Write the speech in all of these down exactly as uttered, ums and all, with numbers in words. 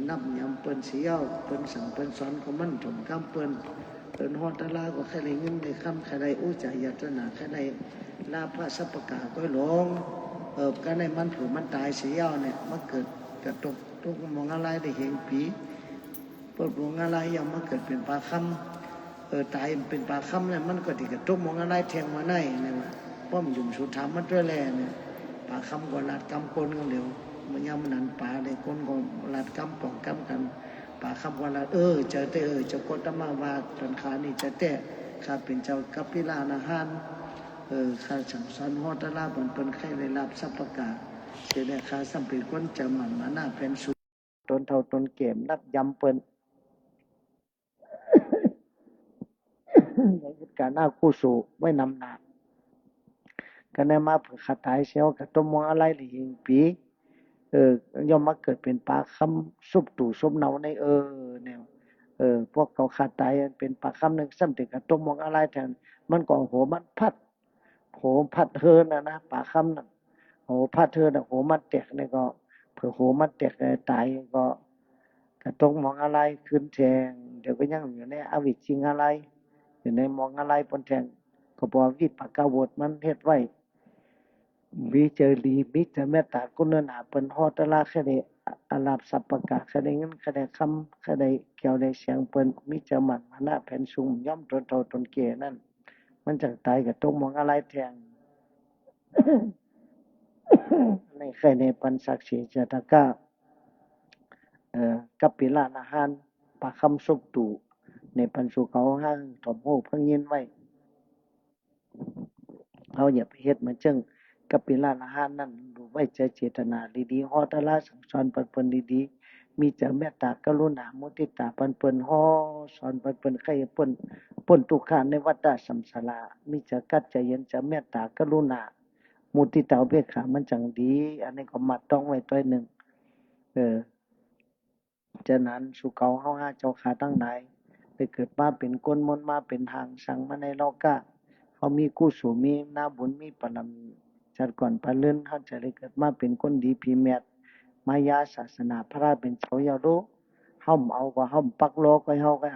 นับยำเปิ้นเสีย เปิ้นสั่งเปิ้นสอนก็มันถ่อมกำเปิ้น เปิ้นฮอดตะลาก็ใค่ได้เงินได้คำ ใค่ได้อุจจายตนะ ใค่ได้ลาภะสัพพะกาก็หลง เออ ก็ได้มันเปื้อมันต๋ายเสียเนี่ย มาเกิดกระตก ตกหม้องอลายได้เฮงปี๋ เปิ้นหม้องอลายยังมาเกิดเป๋นป๋าคำ เออ ต๋ายเป๋นป๋าคำแล้วมันก็ติดกระตกหม้องอลายแทงมาในเนี่ย ป้อมหยุ่มสูถามมาตวยแลเนี่ย ป๋าคำก็ลาดกำคนกันเหลียว เมื่อยามนั้นป๋าได้คนก็ลาดกำป๋องกำกั๋น ป๋าคำก็ลาด เออ เจ้าแต๊ เออ เจ้าโคตมะว่าต๋อนข้านี่เจ้าแต๊ ข้าเป๋นเจ้ากัปปิลานาหาร เออ ข้าสั่งสอนฮอดตะลาเปิ้น เปิ้นใค่ได้ลาภสัพพะกา เสียแล ข้าซ้ำเป๋นคนเจิมหมั่นมานะแผนสูง ต๋นเฒ่าต๋นแก่นับยำเปิ้น ยังเฮ็ดก๋านอกุศลไว้นำหน้า ก็ได้มาเปื้อข้าต๋ายเสีย กระตกหม้องอลายได้เฮงปี๋ เออ ย่อมมาเกิดเป๋นป๋าคำ สุบตู่สุบเนาใน เออ เนี่ย เออ พวกเก่าข้าต๋ายเป๋นป๋าคำนึ่ง ซ้ำติดกระตกหม้องอลายแทง มันก็หัวมันพัด โหพัดเฮอน่ะนะ ป๋าคำน่ะ โหพัดเฮอน่ะ โหมันแตกเนี่ยก็ เปื้อโหมันแตกเนี่ยต๋ายก็ กระตกหม้องอลายคืนแทง เดี๋ยวก็ยังอยู่ในอวิชชิงอลาย อยู่ในหม้องอลายเปิ้นแทง ก็เพราะวิปากาโหวดมันเฮ็ดไว้ มีใจ๋ดี มีใจ๋เมตต๋ากรุณา เปิ้นฮอดตะลาใค่ได้อาลาภสัพพะกา ใค่ได้เงิน ใค่ได้คำ ใค่ได้แก้วได้แสง เปิ้นมีใจ๋หมั่นมานะแผนสูง ย่อมต๋นเฒ่าต๋นแก่นั้น มันจักต๋ายกระตกหม้องอลายแทง ในใค่ในปันสักเสจาตะกะ เอ่อ กัปปิลานาหาร ป๋าคำสุบตู่ ในปันสู่เก่าห้างถ่อมฮู้เพิ่งยินไว้ เฮาอย่าไปเฮ็ดเหมือนเจิ่งกัปปิลานาหารนั้น ดูไว้ใจ๋เจตนาดีๆ ฮอดตะลาสั่งสอนปันเปิ้นดีๆ มีใจ๋เมตต๋ากรุณามุทิตาปันเปิ้น ฮอดสอนปันเปิ้น ใค่เปิ้นป๊นตุ๊กขะในวัฏฏะสังสาระ มีใจ๋กั๊ดใจ๋เย็น ใจ๋เมตต๋ากรุณา มุทิตาอุเบกขามันจั่งดี อันนี้ก็มาต้องไว้ตวยนึ่ง เออ ฉะนั้นสู่เก่าเฮาห้าเจ้าข้าตังหลาย ได้เกิดมาเป๋นคน มนต์มาเป๋นหาง สั่งมาในโลกะ เฮามีกุศล มีนาบุญ มีปารมี จัดก่อนปานเลิน เฮาจะได้เกิดมาเป๋นคนดีผีแมด มายาศาสนาพระเป๋นเจ้าเย้าลูก เฮาบ่เอาก็ เฮาบ่ปักหล่อก็ เฮาก็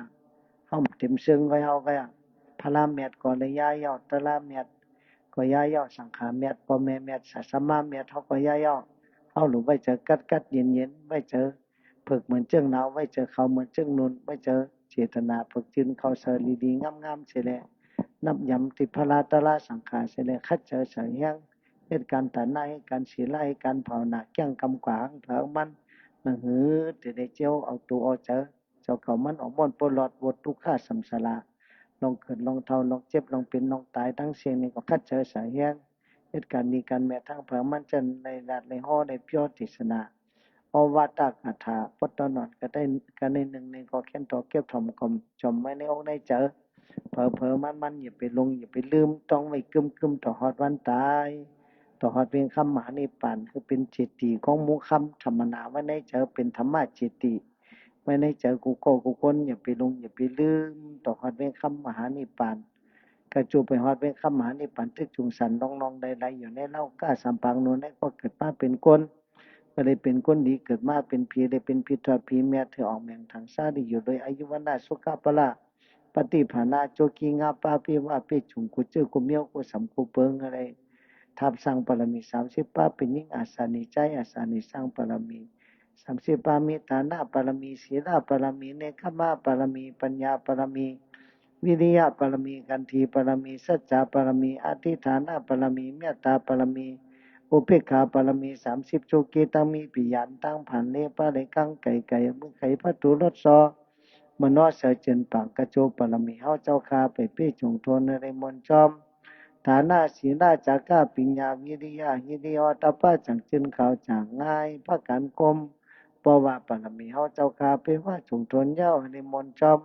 เฮาบ่เต็มเซิงก็ เฮาก็ พระแมดก็ได้ย้ายเย้า ตะลาแมดก็ย้ายเย้า สังฆาแมด ป้อแม่แมด ศาสมาแมด เฮาก็ย้ายเย้า เฮาหลุมไว้ใจ๋กั๊ดกั๊ดเย็นเย็น ไว้ใจ๋ เผิกเหมือนเจิ่งหนาว ไว้ใจ๋ขาวเหมือนเจิ่งนุ่น ไว้ใจ๋เจตนาเผิกจืนเข้าใส่ดีๆ งามๆ เสียแล นับยำตี้พระตะลาสังฆาเสียแล คัดใจ๋ใส่แฮง เฮ็ดก๋านตานะ เฮ็ดก๋านศีละ เฮ็ดก๋านภาวนา เกลี้ยงกำกว่าหั้งเผามัน หนังหือจะได้เจียวเอาตั๋วเอาใจ๋ เจ้าเก่ามันออกม่วนปลดหลุด โหวดตุ๊กขะสังสาระ ลองเกิด ลองเฒ่า ลองเจ็บ ลองเป๋น ลองต๋าย ตังเสี้ยงนี่ก็คัดใจ๋ใส่แฮง เฮ็ดก๋านดีก๋านแมด ตังเผามัน จั่งได้ลาดได้ฮ้อ ได้เปียวเตสนา โอวาทกถา ปอตอนนอนก็ได้ ก็ได้นึ่ง นี่ก็เขียนต่อเก็บถ่อมกล่อมจ่อมไว้ในอกในใจ๋ เผลอๆ มันๆ อย่าไปหลง อย่าไปลืม ต้องไว้กึ๊มๆ ต่อฮอดวันต๋าย ต่อฮอดเวรค่ำมหานิพพาน คือเป๋นเจดีย์ของหมู่ค่ำ ธรรมนาไว้ในใจ๋ เป๋นธรรมเจดีย์ ไว้ในใจ๋กู้เก้ากู้คน อย่าไปหลง อย่าไปลืม ต่อฮอดเวรค่ำมหานิพพาน กระจูไปฮอดเวรค่ำมหานิพพาน ตึกจุงสัน ล่องๆ ไดๆ อยู่ในเล้าก้าสามปาง โน่น ได้ก็เกิดมาเป๋นคน ก็ได้เป๋นคนดี เกิดมาเป๋นผี ได้เป๋นผีทอดผีแมด ถือออกแหม่งถังซา ได้อยู่โดยอายุ วรรณะ สุขะ พละ ปฏิภาณะ โจกี งา ปา ปิวะ เปจุง กู้เจื้อกู้เมี้ยว กู้สำกู้เปิง อะไร ทับสร้างปารมีสามสิบประการ เป๋นญิงอาสานิจัย อาสานิสร้างปารมีสามสิบประการ มีฐานะปารมี ศีลปารมี เนกขัมมะปารมี ปัญญาปารมี วิริยะปารมี ขันติปารมี สัจจะปารมี อธิฐานปารมี เมตตาปารมี อุเบกขาปารมีสามสิบ โจกี ตังมีปิยาน ตังผ่านเลปะเลกัง ไก๋ไก๋ มือไขประตูรถซอ มโนเสริญเจิญปางกระโจปารมี เฮาเจ้าข้าไปปี้จุงโทนในมนต์จอม ฐานะ ศีละ จาคะ ปิญญา วิริยะ หิริโอตตัปปะ จั่งจื้นขาวจ่างง่าย พระกันกลม เพราะว่าปารมีเฮาเจ้าข้า เปว่าจุงโทนเย้าในมนต์จอม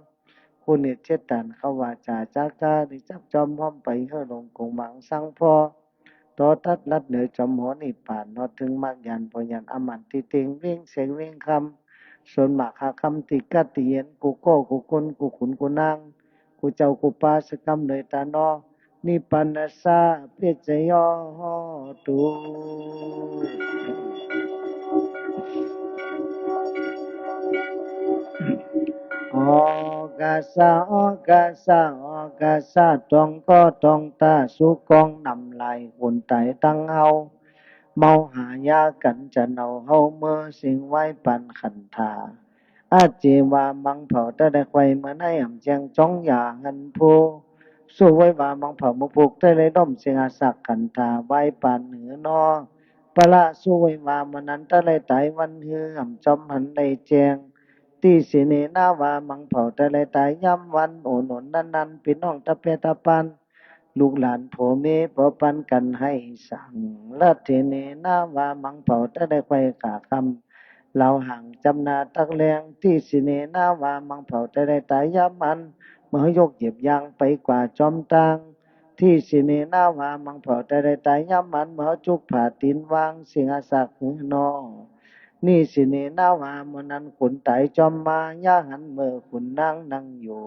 คุณเหตุเชษฐาน เขาว่าจาจาก้า ได้จับจอมพร้อมไป เฮอหลงกงหวังสังพอ ต่อตัดลัดเหนือจอมหอนิพพาน ฮอดเถิงมรรคญาณ ผลญาณอมตะ ตี้เต็งเว้งแสงเว้งคำ สนมากหาคำตี้กัดตี้เย็น กู้เก้ากู้คน กู้ขุนกู้นาง กู้เจ้ากู้ป้า สะกำเลยตานอ นิพพานัสสะ เปจโย โหตุ ออกาสะ ออกาสะ ออกาสะ ตองก็ตองตา สุกองนำลาย คนต๋ายตังเฮา เมาหายากั๋นจะเนาเฮาเมื่อ เสียงไหว้ปานขันธา อาเจวามังเผา ตะไดไขว่เมื่อในอ่ำแจ้ง จ้องอย่าหันผู้ สู้ไหว้วามังเผา เมื่อผูกตะไดล่ม เสียงอาสักขันธา ไหว้ปานหื้อนอ ปะละสู้ไหว้วาเมื่อนั้น ตะไดต๋ายวันหื้อ อ่ำจอมหันได้แจ้ง ตี้สิเนนาวามังเผา ตะไดต๋ายยามวัน โอหนนนั้นนั้น ปี้น้องตะแปะตะปาน ลูกหลานผัวเมีย ปอปันกั๋นไหสัง ละเทเนนาวามังเผา ตะไดไขว่ขาค่ำ ลาวห่างจำนาตักแลง ตี้สิเนนาวามังเผา ตะไดต๋ายยามอัน เมื่อเฮายกเหยียบยางไปกว่าจอมตาง ตี้สิเนนาวามังเผา ตะไดต๋ายยามอัน เมื่อเฮาจุกผ่าตี๋นวาง เสียงอาสักหื้อนอ นี่สิเนนาวาเมื่อนั้น คนต๋ายจอมมา อย่าหันเมื่อขุนนางนั่งอยู่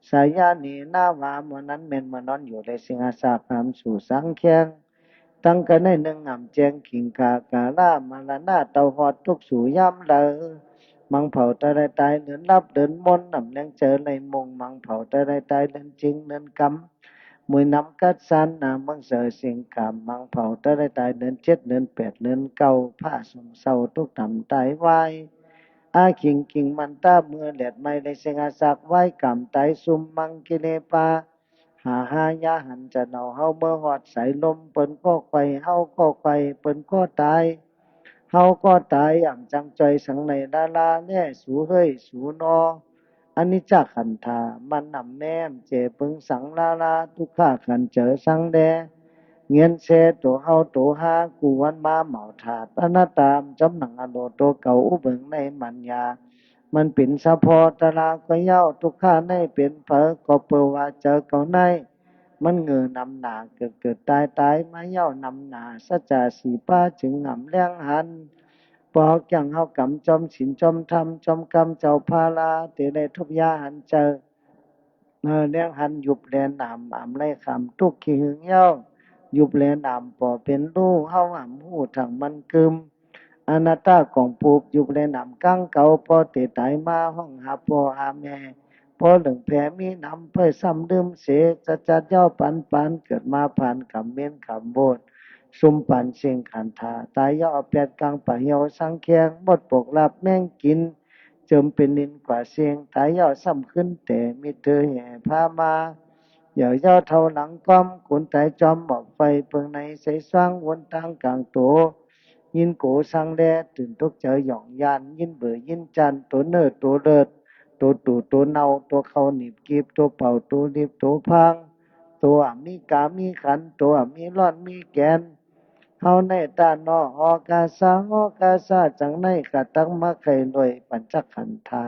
สายาเนนาวาเมื่อนั้น แม่นเมื่อนอนอยู่ และเสียงอาสักหามสู่สังแข้ง ตังกะไนหนึ่งอ่ำแจ้ง ขิงขากาลามรณะ เต้าฮอดตกสู่ยามใด มังเผา ตะไดต๋ายเลินหลับเลินมน อ่ำแลงเจอไลมง มังเผา ตะไดต๋ายเลินจริงเลินกำ มวยนำกัดสัน หน้าเมืองเสอเสียงกำ มังเผา ตะไดต๋ายเลินเจ็ดเลินแปดเลินเก้า ผ้าสมเศร้า ตกต่ำต๋ายวาย อาขิงกิ่งมันตะเมื่อแลดไหม้ และเสียงอาสักไหว้กำต๋ายซุ่ม มังกิเลปา หาหายาหันจะเนาเฮาเมื่อฮอดสายลม เปิ้นก็ไขว่ เฮาก็ไขว่ เปิ้นก็ต๋าย เฮาก็ต๋าย อ่ำจังจ่อยสังในลาลา แลสูเฮ้ยสูนอ อนิจจขันธา มันอ่ำแม้มเจ๋เปิงสังลาลา ทุกขะขันเจ๋อสังแล เงียนแซตั๋วเฮาตั๋วฮา กู้วันมาเหมาถาด อนัตตา จอมหนังอโลโตเก่า อุเบิงในมัญญา มันเป๋นสะพอตะลาก็เย้า ทุกขะในเป๋นเผย ก็เปิดว่าเจอเก่าใน มันเหงือนำหน้า เกิดเกิดต๋ายต๋ายมาเย้านำหน้า สัจจะสี่ประจึงอ่ำแลงหัน ปอแก้งเฮากำจอมศีลจอมธรรม จอมกำเจ้าพาลา เต๋ได้ทบยาหันเจอ เออ แลงหันยุบแลหนาม อ่ำไล่คำทุกข์ขี้หึงเย้า ยุบแลหนามปอเป๋นฮู้ เฮาอ่ำฮู้ทั้งมันกึม อนัตตะของปูบ ยุบแลหนามกังเก่า ปอเต๋ต๋ายมาฮ้องหาป้อหาแม่ ปอเหลิงแผ่มีหนำ เป้ยซ้ำลืมเส จัดจัดเย้าปันปัน เกิดมาผ่านกำเม้นกำโบด ซุมปันเสียงขันธา ต๋ายเย้าแปดกลางป่าเหี่ยวสังแข้ง หมดปกลับแมงกิ๋น เจิมเป๋นนินกว่าเสียง ต๋ายเย้าซ้ำขึ้นแต่ มิตรเธอแห่พามา เย้าเย้าเท่าหลังก้อม คนต๋ายจอมหมอบไขว่ เปิงในใสสว่าง วนตางกลางโต ยินโกสังแล ตื่นตกเจอหย่องย่าน ยินเบื่อยินจัน โตเนิ่อโตเลิศ โตตู่โตเนา โตเข้าหนีบกีบ โตเป่าโตหลีบ โตพาง โตอ่ำมีก๋ามีขัน โตอ่ำมีร้อนมีแกน เฮาในต้านนอ ออกาสะ ออกาสะ จังในกะตักมาไขว่รวย ปัญจขันธา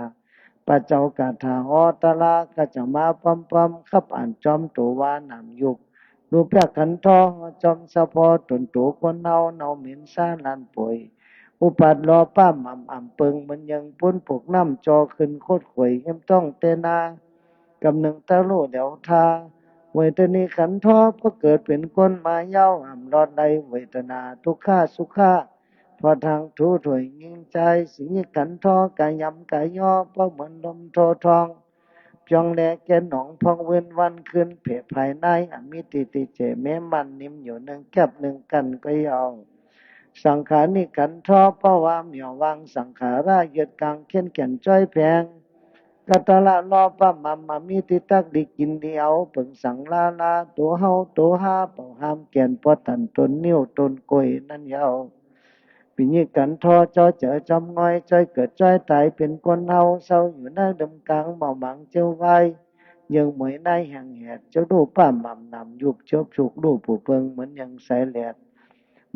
พระเจ้ากาถาฮอตะลา ข้าเจ้ามาป้อมๆ ขับอ่านจอมโตวาหนามยุบ รูปแบบขันธอ จอมสะพอตนโตคนเฮา เนาเหม็นสาลานป่วย อุปัติหล่อป้าหม่ำอ่ำเปิง เหมือนยังปูนปกน้ำจอขึ้นโคตรข่วย เยี่ยมต้องเตนา กำเนิงตะลุแหลวทา เวทนีขันธอ เพราะเกิดเป๋นคนมาเย้า อ่ำรอดไดเวทนา ทุกขะสุขะ เพราะทางถูถ้วยยิงใจ สิยิขันธอ กะยำกะยอ เพราะเหมือนลมโททอง จองแลแก่หนองพองวืนวันคืน เผยภายใน อมิติติเจ แม้มันนิ่มอยู่หนึ่งแก็บหนึ่งกันก็เย้า สังขาริขันธอ เพราะว่าเหมียววางสังขาระ ยึดกางเข็นแก่นจ้อยแผง กัตตะละลอป้าหม่ำ อมิติตักดีกิ๋นดีเอา เปิงสังลาลา โตเฮาโตฮา เป่าห้ามแก่น ปอตันตนนิ้วตนก้อยนั้นเย้า ปิญิขันธอ จอเจ๋อจอมงอย จ้อยเกิดจ้อยต๋ายเป๋นคนเฮา เศร้าอยู่ในเดิมกลาง เมาหมางเจียววาย เยิงหมวยในแห่งแหด เจ้าดูป้าหม่ำหนามยุบ เจียวสุกดูผู้เปิง เหมือนยังสายแหลด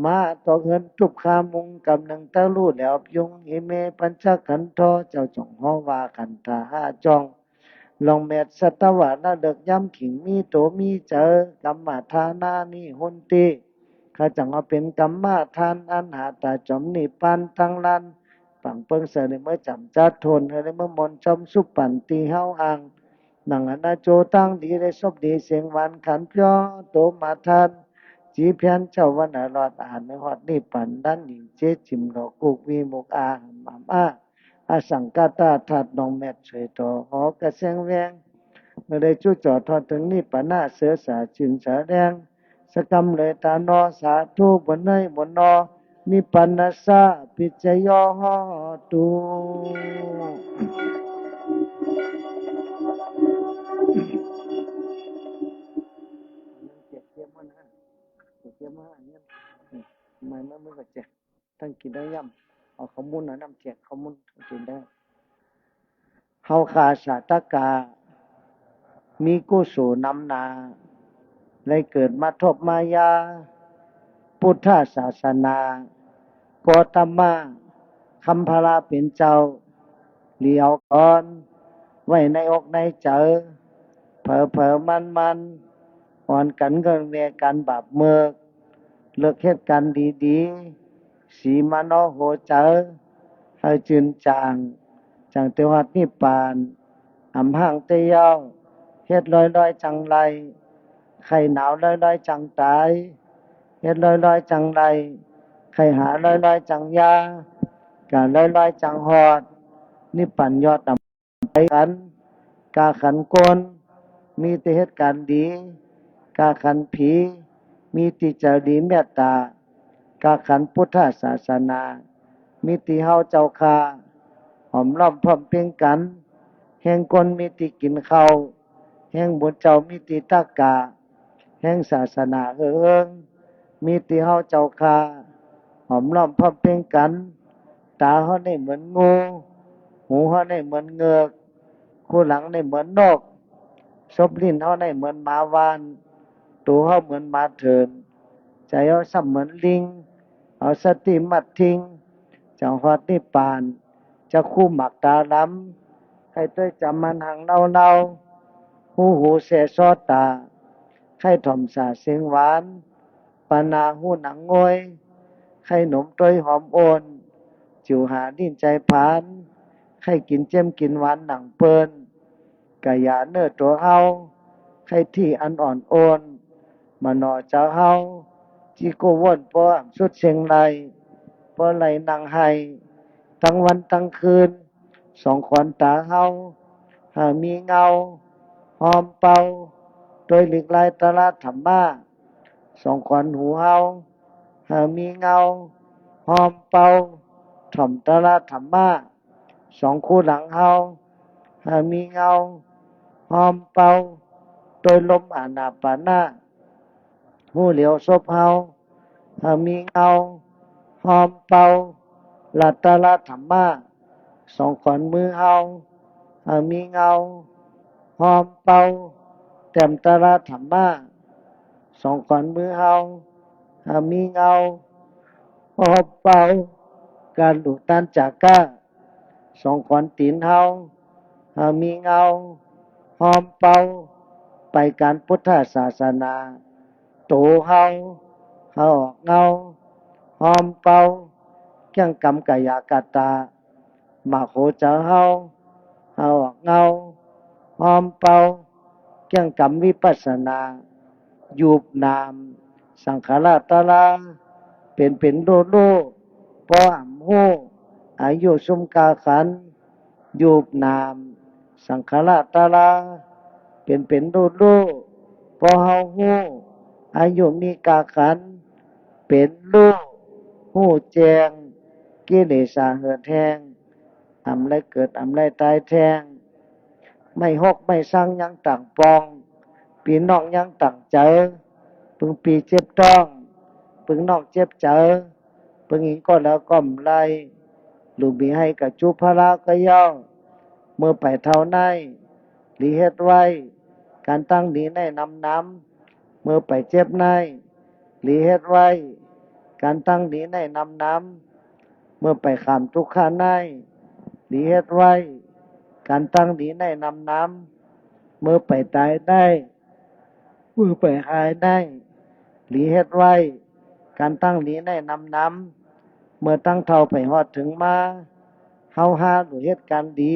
มาตอกเฮือนจุบคามุง กำเนิงตะลุแหลวยุง อิเม ปัญจขันธอ เจ้าจ่องฮ้องว่าขันธาห้าจ่อง ลองแมตสัตวะละเลิกย้ำขิง มีโตมีเจอ กัมมะทานานิหันติ ข้าจังเอาเป๋นกัมมะทาน อันหาต๋าจอมนิพพานตังลาน ปังเปิงเสริญในเมื่อจำจัดทน ในเมื่อมนต์จอมสุปันตีเฮาอ่าง หนังอนาโจตั้งดี ได้สบดีเสียงหวานขันเปียว โตมาทาน จีเพียนเจ้าวันอรอด อาหารในฮอดนิพพาน ด้านหญิงเจจิมหลอกกุกวีมุกอาหารหม่ำอ้า อสังขตาธาตุหนองแมด เสยต่อหอกระแสงแวง เมื่อได้จุดจ่อทอดเถิงนิพพานะ เสือสาจื้นสาแดง สักกำเลยตานอ สาธุ บุญเนยบุญนอ นิพพานัสสะปัจจโย โหตุ เตรียมมานะ เตรียมมาเนี่ย ไม่ ไม่ ไม่ก็แจก ตึงกิ๋นตึงย่ำ เอาข้าวหมุ้น เอาน้ำแจกข้าวหมุ้นกิ๋นได้ เฮาข้าสาตกะ มีกุศลนำหน้า ได้เกิดมาทบมาหญ้า พุทธศาสนา โคตมะ คำพระเป๋นเจ้า หลีเอาก่อน ไว้ในอกในใจ๋ เผลอๆ มันๆ อ่อนกั๋นเงิ่งแวกั๋นบาปเมิก เลือกเฮ็ดก๋านดีๆ สีมโนหัวใจ๋ หื้อจื้นจ่าง จั่งเตียวฮอดนิพพาน อำห้างเตี้ยว เฮ็ดลอยๆ จั่งไร้ ใค่หนาวลอยๆ จั่งต๋าย เฮ็ดลอยๆ จั่งไร้ ใค่หาลอยๆ จั่งยา ก๋าลอยๆ จั่งฮอด นิพพานยอดอำ ไปขัน ก๋าขันคน มีตี้เฮ็ดก๋านดี ก๋าขันผี มีตี้ใจ๋ดีเมตต๋า ก๋าขันพุทธศาสนา มีตี้เฮาเจ้าข้า หอมล้อมพร้อมเพ็งกั๋น แฮงคนมีตี้กิ๋นข้าว แฮงบุญเจ้ามีตี้ตะกะ แฮงศาสนาเฮือง มีตี้เฮาเจ้าข้า หอมล้อมพร้อมเพ็งกั๋น ต๋าเฮานี่เหมือนงู หูเฮานี่เหมือนเงือก คูหลังนี่เหมือนนก ซบลิ้นเฮานี่เหมือนหมาบ้าน ตั๋วเฮาเหมือนหมาเถิน ใจ๋เฮาซ้ำเหมือนลิง เอาสติมัดทิง จั่งฮอดนิพพาน จักขุหมากต๋าดำ ใค่ตวยจ๋ำมันหังเนาๆ ฮูหูแซ่ซ้อต๋า ใค่ถ่อมสาเสียงหวาน ปานาฮูหนังงวย ใค่หนมตวยหอมโอน จิ๋วหาลิ้นใจ๋ผาน ใค่กิ๋นเจ๊มกิ๋นหวานหนังเปิ้น ก๋ายาเนื้อตั๋วเฮา ใค่ตี้อันอ่อนโอน มโนใจ๋เฮา จิโก้ว่นป้ออ่ำสุดเซ็งไร้ ป้อไร้นั่งไห้ ตึงวันตึงคืน สองขวัญต๋าเฮา หื้อมีเงา ฮอมเป่า ตวยหลีกไล่ตะละธรรมะ สองขวัญหูเฮา หื้อมีเงา ฮอมเป่า ถ่อมตะละธรรมะ สองคูหลังเฮา หื้อมีเงา ฮอมเป่า ตวยลมอานาปานะ ฮูเหลียวศพเฮา หื้อมีเงา ฮอมเป่า ละตะละธรรมะ สองขวัญมือเฮา หื้อมีเงา ฮอมเป่า แต้มตะละธรรมะ สองขวัญมือเฮา หื้อมีเงา ฮอมเป่า ก๋านหลุดตัณจาก้า สองขวัญตี๋นเฮา หื้อมีเงา ฮอมเป่า ไปก๋านพุทธศาสนา ตั๋วเฮา หื้อออกเงา ฮอมเป่า เกี้ยงก๋ำก๋ายากตะ หมากหัวใจ๋เฮา หื้อออกเงา ฮอมเป่า เกี้ยงก๋ำวิปัสสนา หยุบหนาม สังขารตะละ เป๋นเป๋นฮู้ฮู้ ป้ออ่ำฮู้ อายุซุมก๋าขัน หยุบหนาม สังขารตะละ เป๋นเป๋นฮู้ฮู้ ป้อเฮาฮู้ อายุมีก๋าขัน เป๋นฮู้ ฮู้แจ้ง กิเลสาเหือดแห้ง อ่ำไล่เกิด อ่ำไล่ต๋ายแท้ง ไม้ฮกไม้ซังยังต่างปอง ปี้น้องยังต่างใจ๋ เปิงปี้เจ็บต๊อง เปิงน้องเจ็บใจ๋ เปิงอิงก็แล้วก็บ่ไล่ ลูกมีไห้กะจุภาระก็เย้า เมื่อไปเฒ่าใน หลีเฮ็ดไว้ ก๋านตั้งดีในนำนำ เมื่อไปเจ็บใน หลีเฮ็ดไว้ ก๋านตั้งดีในนำนำ เมื่อไปข้ามทุกขะใน หลีเฮ็ดไว้ ก๋านตั้งดีในนำนำ เมื่อไปต๋ายใน เมื่อไปหายใน หลีเฮ็ดไว้ ก๋านตั้งดีในนำนำ เมื่อตั้งเฒ่าไปฮอดเถิงมา เฮาฮาหลู่เฮ็ดก๋านดี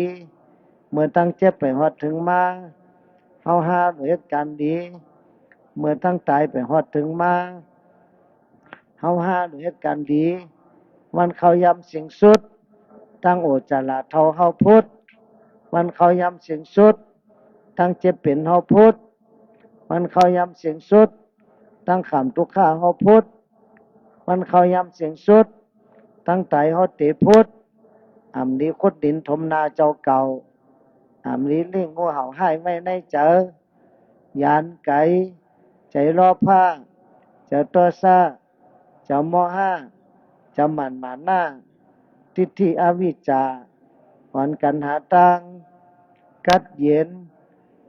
เมื่อตั้งเจ็บไปฮอดเถิงมา เฮาฮาหลู่เฮ็ดก๋านดี เมื่อตั้งต๋ายไปฮอดเถิงมา เฮาฮาหลู่เฮ็ดก๋านดี วันเข้ายามสิ้นสุด ตั้งโอจาระเฒ่าเฮาพุทธ วันเข้ายามเสี้ยงสุด ตั้งเจ็บเป๋นเฮาพุทธ วันเข้ายามเสี้ยงสุด ตั้งข้ามตุ๊กขะเฮาพุทธ วันเข้ายามเสี้ยงสุด ตั้งต๋ายเฮาเต๋พุทธ อ่ำดีขุดดินถมนาเจ้าเก่า อ่ำดีเลี้ยงงูเห่าฮ้ายไว้ในใจ๋ ยานไก๋ ใจ๋ลอภะ ใจ๋โตสะ ใจ๋โมหะ ใจ๋หมั่นหมานะ ทิฏฐิอวิชชา หอนกั๋นหาตาง กั๊ดเย็น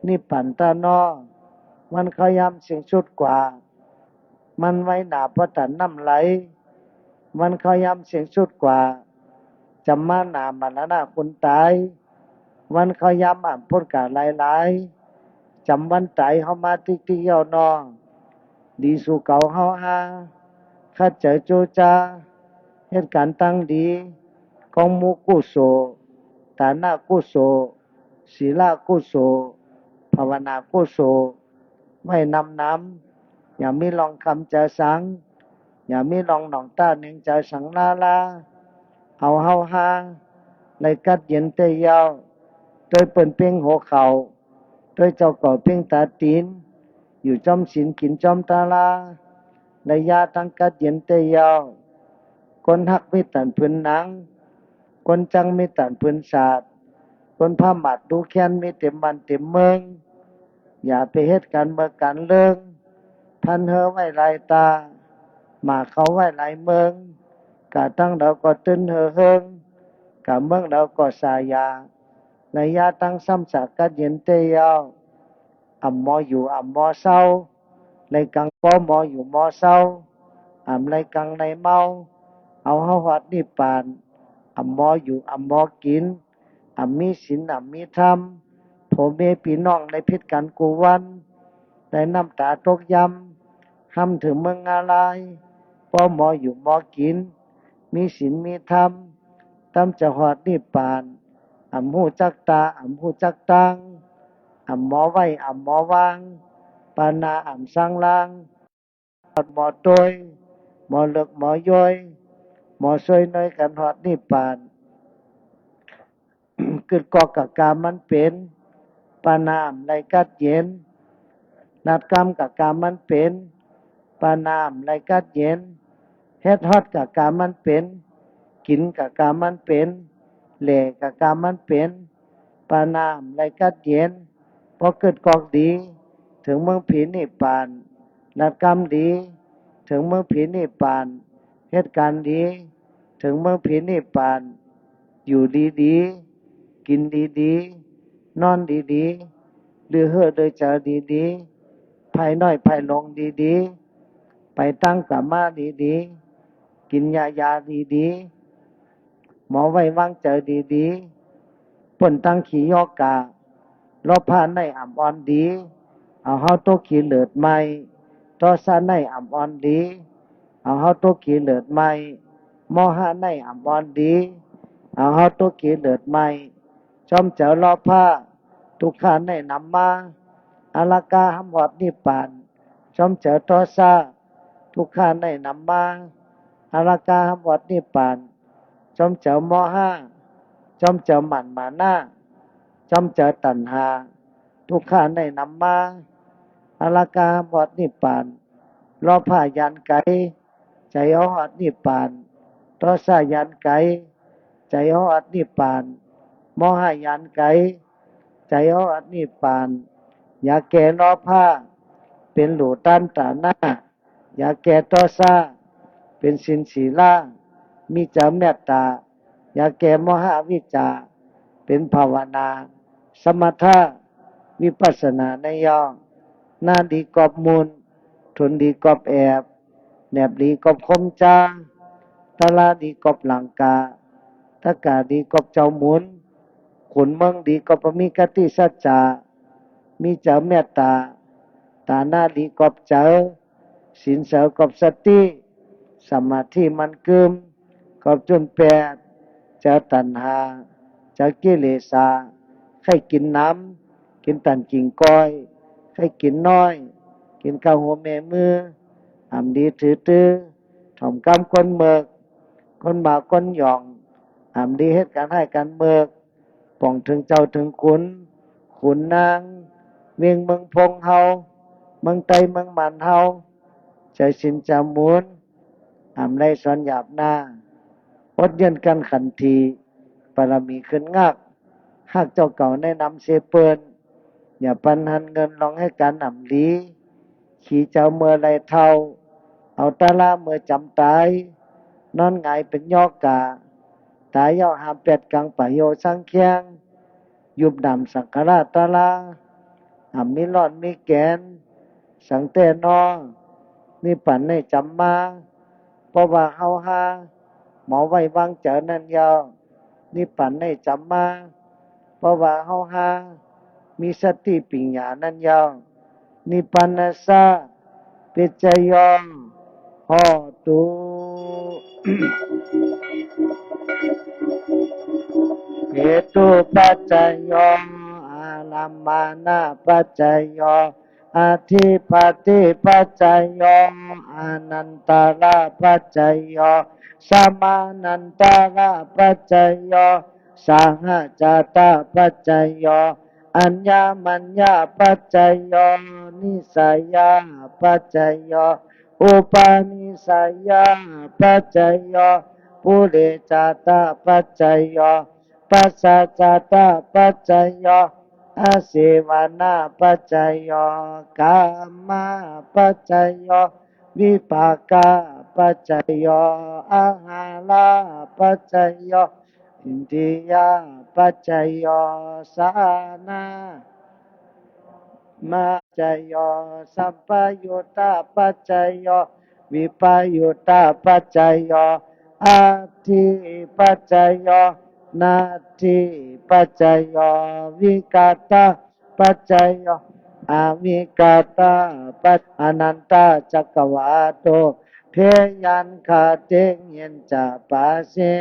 นิพพานตะนอ วันเข้ายามเสี้ยงสุดกว่า มันไวหนาปอตั๋นน้ำไหล วันเข้ายามเสี้ยงสุดกว่า จ๋ำมาหนามรณะคุณต๋าย วันเข้ายามอ่ำป๊นก๋าหลายๆ จ๋ำวันต๋ายเฮามาติ๊กๆ เย้านอ ดีสู่เก๋าเฮาฮา คัดใจ๋จู๊จ๊า เฮ็ดก๋านตังดี ก๊องมูกุโส ตานะกุโส ศีละกุโส ภาวนากุโส ไว้นำๆ อย่ามีร่องคำเจอสัง อย่ามีร่องหนองต้าเนืองเจอสังล้าๆ เอาเฮาฮา ได้กั๊ดเย็นแต๊เย้า ตวยเปิ้นเป๊งหัวเข่า ตวยเจ้าเก่าเป๊งต๋าตี๋น อยู่จ้อมศีลกิ๋นจ้อมตะลา ได้ยาตังกั๊ดเย็นแต๊เย้า คนฮักมีตั๋นผืนหนัง คนจังมีตั๋นผืนสาด คนพม่าดูแคลนมีเต๋มบ้านเต๋มเมือง อย่าไปเฮ็ดก๋านเมิกก๋านเลิง พันเฮอไว้ลายต๋า หม่าเข้าไว้ลายเมิง ก๋าตังเดาก็ตื้นเฮอเฮิง ก๋าเมิงเดาก็สายา ได้ยาตังซ้ำสะกั๊ดเย็นแต๊เย้า อ่ำหมออยู่อ่ำหมอเซา ได้กั๋งปอหมออยู่หมอเซา อ่ำได้กั๋งได้เมา เอาเฮาฮอดนิพพาน อ่ำหมออยู่อ่ำหมอกิ๋น อ่ำมีศีลอ่ำมีธรรม พ่อแม่ปี้น้องได้ผิดกั๋นกู้วัน ได้น้ำต๋าตกยำ ฮ่ำเถิงเมืองนารายณ์ ปอหมออยู่หมอกิ๋น มีศีลมีธรรม ตำจะฮอดนิพพาน อ่ำฮู้จักต๋า อ่ำฮู้จักตาง อ่ำหมอไว้ อ่ำหมอวาง ปานาอ่ำซางลาง ฮอดหมอตวย หมอเลิกหมอย้อย หมอซ่วยเนยกั๋นฮอดนิพพาน กึ๊ดกอกกะกามันเป๋น ปานาอ่ำได้กั๊ดเย็น ลัดกำกะกามันเป๋น ปานาอ่ำได้กั๊ดเย็น เฮ็ดฮอดกะกามันเป๋น กิ๋นกะกามันเป๋น แหล่กะกามันเป๋น ปานาอ่ำได้กั๊ดเย็น ปอกึ๊ดกอกดี เถิงเมืองผีนิพพาน ลัดกำดี เถิงเมืองผีนิพพาน เฮ็ดก๋านดี เถิงเมืองผีนิพพาน อยู่ดีๆ กิ๋นดีๆ นอนดีๆ ลือเฮ่อลือเจอดีๆ ผ่ายน้อยผ่ายหลงดีๆ ไปตังก๋ามาดีๆ กิ๋นยายาดีๆ หมอไว้วางใจ๋ดีๆ ป๊นตังขีย้อกา โลภะในอ่ำอ่อนดี เอาเฮาตกขีเลิดไหม้ โทสะในอ่ำอ่อนดี เอาเฮาตกขีเลิดไหม้ โมหะในอ่ำอ่อนดี เอาเฮาตกขีเลิดไหม้ จ้อมเจอโลภะ ตุ๊กขะในนำมา อาราคะห้ำฮอดนิพพาน จ้อมเจอโทสะ ตุ๊กขะในนำมา อาราคะห้ำฮอดนิพพาน จ้อมเจอโมหะ จ้อมเจอหมั่นหมานะ จ้อมเจอตัณหา ตุ๊กขะในนำมา อาราคะห้ำฮอดนิพพาน โลภะยานไก๋ ใจ๋เฮาฮอดนิพพาน โทสะยานไก๋ ใจ๋เฮาฮอดนิพพาน โมหะยานไก๋ ใจ๋เฮาฮอดนิพพาน ยาแก้โลภะ เป๋นหลู่ตานต๋านะ ยาแก้โทสะ เป๋นศีลศีละ มีใจ๋เมตต๋า ยาแก้โมหะอวิชชา เป๋นภาวนา สมถะ วิปัสสนาในย่อ หน้าดีกอบมุน ทุนดีกอบแอบ แหนบดีกอบคมจ๊า ตะละดีกอบหลังกา ตะก๋าดีกอบเจ้าหมุน ขุนเมืองดีกอบบ่มีคติสัจจะ มีใจ๋เมตต๋า ต๋านะดีกอบใจ๋ ศีลเสริมกอบสติ สมาธิมั่นกึ้ม กอบจุนแปด ใจ๋ตัณหา ใจ๋กิเลสา ใค่กิ๋นหนำ กิ๋นตันกิ่งก้อย ใค่กิ๋นน้อย กิ๋นข้าวหัวแม่มือ อ่ำดีถือตื้อ ถ่อมกำคนเมิก คนบ่าวคนหย่อง อ่ำดีเฮ็ดก๋านฮ้ายก๋านเมิก ป่องเถิงเจ้าเถิงขุน ขุนนาง เวียงเมืองพงเฮา เมืองใต้เมืองหมานเฮา ใจ๋สินจ๋ามูน อ่ำได้สอนหยาบหน้า อดเยื่อนกั้นขันติ บารมีขึ้นงัก ฮักเจ้าเก่าแนะนำเซเปิ้น อย่าปันหันเงินลองหื้อกั๋นอ่ำลี ขี่เจ้าเมื่อไหล่เฒ่า เอาต๋าละเมื่อจ๋ำต๋าย นอนหงายเป๋นยอกา ต๋ายเย้าหามแปดกังป่าโยซังเคียง ยุบดำสังขาราต๋าละ อ่ำมีร่อนมีแก๋น สังแต๊นอ นิพพานในจ๋ำมา เพราะว่าเฮาฮา หมอไว้วางใจ๋นั้นเย้า นิพพานในจ๋ำมา เพราะว่าเฮาฮา มีสติปิญญานั้นเย้า นิพพานัสสะ ปัจจโย โหตุ เหตุปัจจโย อารัมมณปัจจโย อธิปติปัจจโย อานันตระปัจจโย สมานันตระปัจจโย สหจาตปัจจโย อัญญมัญญปัจจโย นิสสยปัจจโย อุปนิสสยปัจจโย ปุเรชาตปัจจโย ปัสสะชาตปัจจโย อาเสวณปัจจโย กรรมปัจจโย วิปากปัจจโย อาหารปัจจโย อินทรียปัจจโย สานะ มาจโย สัมปยุตตปัจจโย วิปยุตตปัจจโย อัตถิปัจจโย นัตถิปัจจโย วิกตปัจจโย อวิกตปัจ อนันตจักรวาตุ เทยันคติงยินจาปาสิ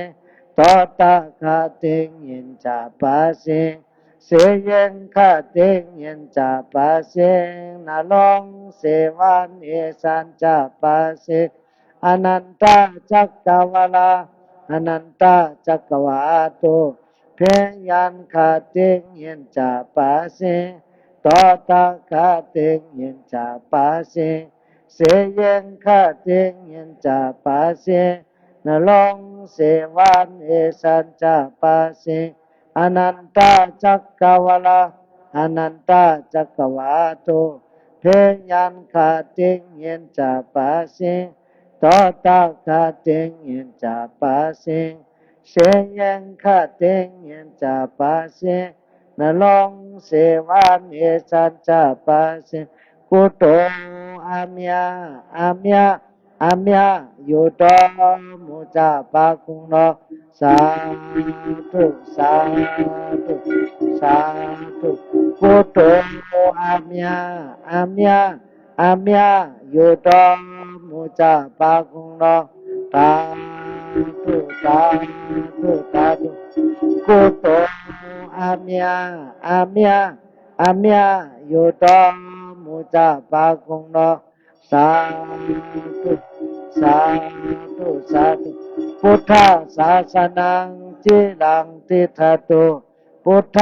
โตตะคติงยินจาปาสิ เสยังคติงยินจาปาสิ นรงเสวันเอสันจาปาสิ อนันตจักรวาลา อนันตจักรวาตุ เทยันคติงยินจาปาสิ โตตะคติงยินจาปาสิ เสยังคติงยินจาปาสิ นรงเสวันเอสันจาปาสิ อนันตจักรวาลา อนันตจักรวาตุ เทยันคติงยินจาปาสิ โตตะคติงยินจาปาสิ เสยังคติงยินจาปาสิ นรงเสวันเอสันจาปาสิ กุโต อาเมีย อาเมีย อาเมีย อยู่ตอหมู่จาปากุงนอ สาธุ สาธุ สาธุ กุโต อาเมีย อาเมีย อาเมีย อยู่ตอหมู่จาปากุงนอ สาธุ สาธุ สาธุ กุโต อาเมีย อาเมีย อาเมีย อยู่ตอหมู่จาปากุงนอ สาธุ สาธุ สาธุ พุทธสาสนัง จิรังติฏฐตุ พุทธ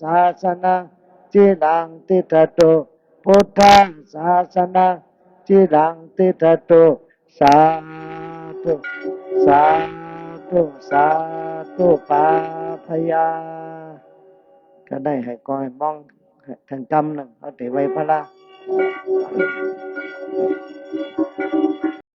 สาสนัง จิรังติฏฐตุ พุทธสาสนัง จิรังติฏฐตุ สาธุ สาธุ สาธุ ปาพยา ก็ได้หื้อก้อหื้อมอง แท่งกำนึ่ง เอาเต๋ไว้พระ